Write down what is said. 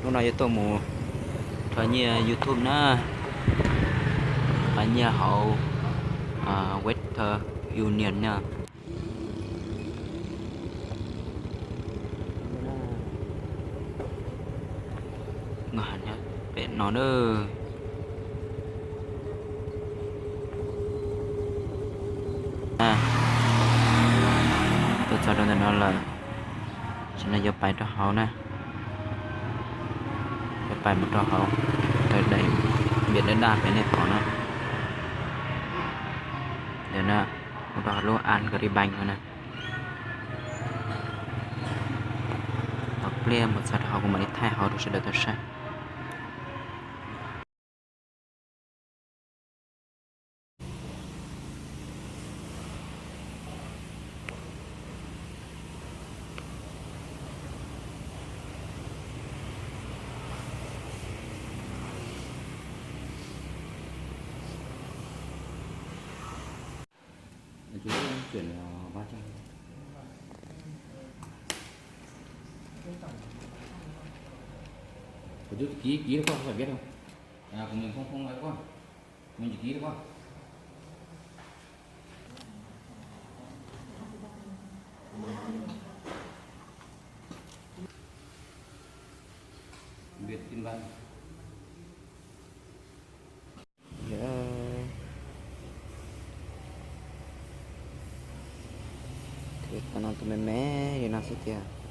Hnub no yuav tuaj mus rho nyiaj YouTube na, rho nyiaj hauv Western Union na. Pem no na. Tuaj txog rau ntawm no lawm, tam sim no yuav pais rau hauv na. Yuav pais mus rau hauv, daim npias daj daj pem nej pom na. Ntawm na, mus rau hauv lub Agribank no na. Tos pliag mus txog rau hauv kuv mam li thaij hauv rau sawv daws tau saib. Kuv twb kis kis rau koj, koj pom thiab no. Kuv mus phoo phoo rau koj, kuv mus kis kis rau koj. Tam no tus me me li no xwb tiag.